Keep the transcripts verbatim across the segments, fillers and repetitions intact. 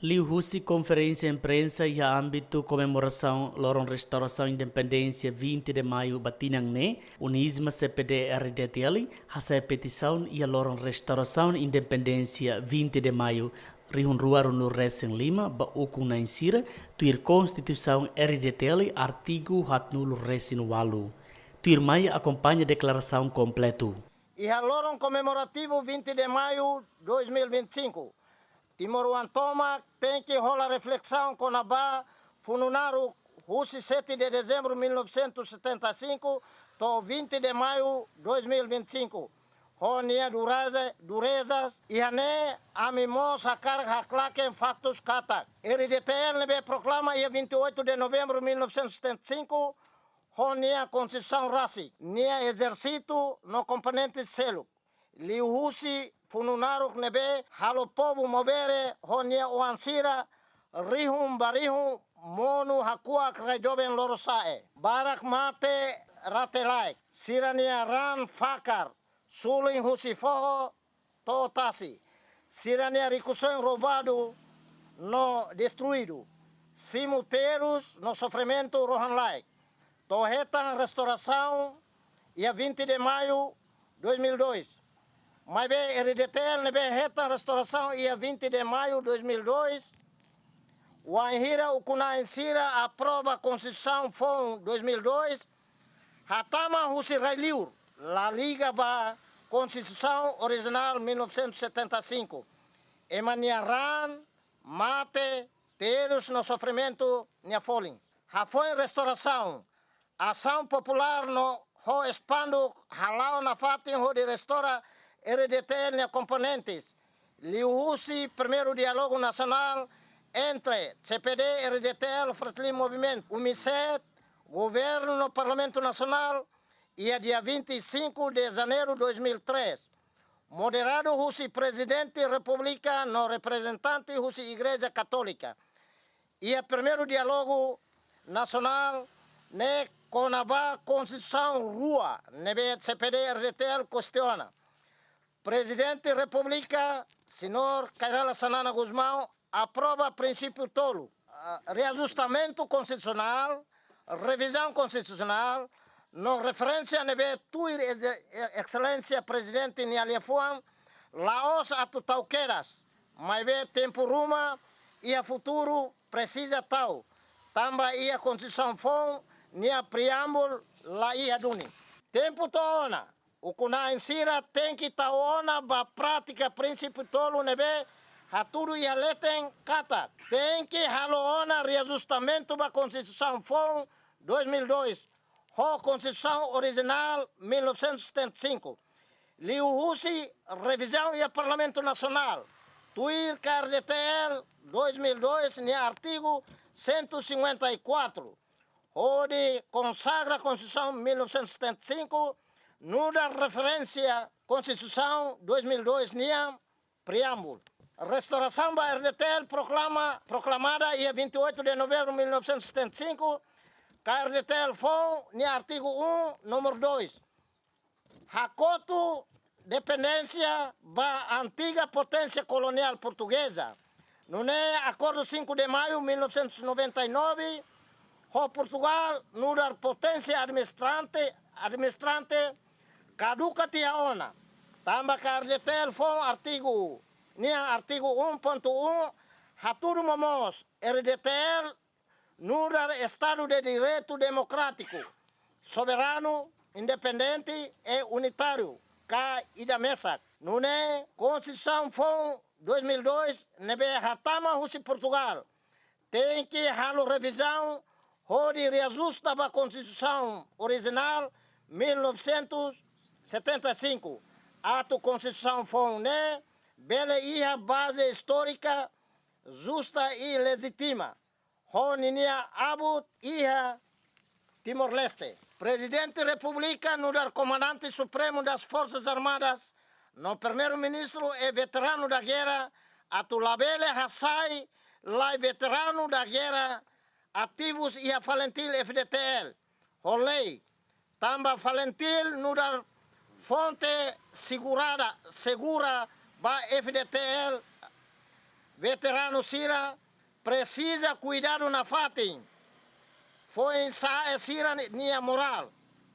Liuhusi konferénsia imprensa iha ámbitu komemorasaun loron restaurasaun independénsia vinte de maiu ba tinan ne'e, UNISMA C P D R D T L hasa'e petisaun iha loron restaurasaun independénsia vinte de maiu rihun rua ruanulu resin lima ba ukun-na'in sira, tuir Konstituisaun R D T L artigu haatnulu resin ualu. Tuirmai akompaña deklarasaun kompletu. Iha loron komemorativu vinte de maiu dois mil e vinte e cinco, timoroan tomak tenke hola reflesaun kona-ba funu naruk husi sete de dezembro mil novecentos e setenta e cinco to'o vinte de maiu dois mil e vinte e cinco, ho nia dureza, durezas. Iha ne'e ami mós hakarak haklaken faktus katak R D T L ne'ebé proklama iha vinte e oito de novembro mil novecentos e setenta e cinco, ho nia Konstituisaun rasik, nia ezérsitu no komponente seluk, liuhusi funu naruk ne'ebé halo povu Maubere ho nia oan sira rihun ba rihun monu hakuak rai doben Lorosa'e. Barak mate rate-laek, sira-nia raan fakar, sulin husi foho to'o tasi, sira-nia rikusoin roubadu no destruidu, simu terus no sofrimentu rohan-laek, to'o hetan restaurasaun iha vinte de maiu dois mil e dois. Maibé R D T L ne'ebé hetan restaurasaun iha vinte de maiu dois mil e dois, wainhira ukun-na'in sira aprova Konstituisaun foun dois mil e dois, hatama husi rai-liur, la liga ba Konstituisaun orijinál mil novecentos e setenta e cinco, ema nia raan, mate, terus no sofrimentu nia folin. Hafoin restaurasaun, asaun populár no ho espanduk hala'o nafatin hodi restaura R D T L nia komponentes, liuhusi primeiru diálogu nasionál entre C P D R D T L Fretilin Movimento, UNISET, Governu no Parlamentu Nasionál, iha dia vinte e cinco de janeiro dois mil e três, moderadu husi Prezidente Repúblika no reprezentante husi Igreja Katólika. Iha primeiru diálogu nasionál ne'e kona-ba Konstituisaun rua ne'ebé C P D R D T L kestiona, Prezidente Repúblika, Señór Kay Rala Xanana Gusmão, aprova prinsípiu tolu: ah, reajustamentu konstitusionál, revizaun konstitusionál, no referénsia ne'ebé tuir Ex-, Exelénsia Prezidente nia liafuan, la'ós atu tau kedas, maibé tempu ruma iha futuru presiza tau, tanba iha Konstituisaun foun nia preámbulu la iha duni. Tempu to'o ona, ukun-na'in sira tenke tau ona ba prátika prinsípiu tolu ne'ebé hatudu iha leten katak tenke halo ona reajustamentu ba Konstituisaun foun dois mil e dois, ho Konstituisaun orijinál mil novecentos e setenta e cinco, liuhusi revizaun iha Parlamentu Nasionál, tuir K R D T L dois mil e dois nia artigu cento e cinquenta e quatro, hodi konsagra Konstituisaun mil novecentos e setenta e cinco, nu'udar referénsia Konstituisaun dois mil e dois nia preámbulu. Restaurasaun ba R D T L proklama, proklamada iha vinte e oito de novembro mil novecentos e setenta e cinco, K R D T L foun nia artigu um, número dois, hakotu dependénsia ba antiga poténsia koloniál portugeza. Nune'e Akordu cinco de Maio mil novecentos e noventa e nove, ho Portugal nu'udar poténsia administrante, administrante, kaduka tiha ona. Tanba K R D T L foun artigu, nia artigu um ponto um, hatudu momoos R D T L nu'udar Estadu de Direitu Demokrátiku, soberanu, independente e unitáriu, ka ida mesak. Nune'e Konstituisaun foun dois mil e dois ne'ebé hatama husi Portugal tenke halo revizaun hodi reajusta ba Konstituisaun orijinál mil novecentos e setenta e cinco, atu Konstituisaun foun ne'e bele iha baze istórika justa i lejítima, ho ninia abut iha Timor-Leste. Prezidente Repúblika nu'udar Komandante Supremu das Forsas Armadas no Primeiru-Ministru é veteranu da guerra, atu labele hasai lai veteranu da guerra ativus iha FALINTIL F D T L ho lei, tanba FALINTIL nu'udar fonte segurada, segura ba F D T L Veteranu sira presiza kuidadu nafatin foin-sa'e sira-nia morál,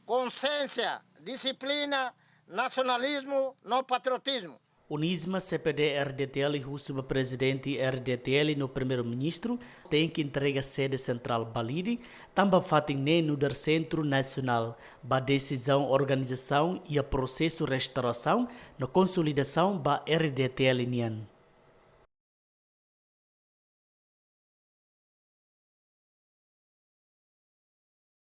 konsiénsia, dixiplina, nasionalizmu no patriotizmu. UNISMA, CPD, RDTL husu ba Prezidente RDTL no Primeiru-Ministru tenke entrega sede sentrál ba Lide, tanba fatin ne'e nu'udar sentru nasionál ba desizaun, organizasaun iha prosesu restaurasaun no konsolidasaun ba RDTL nian.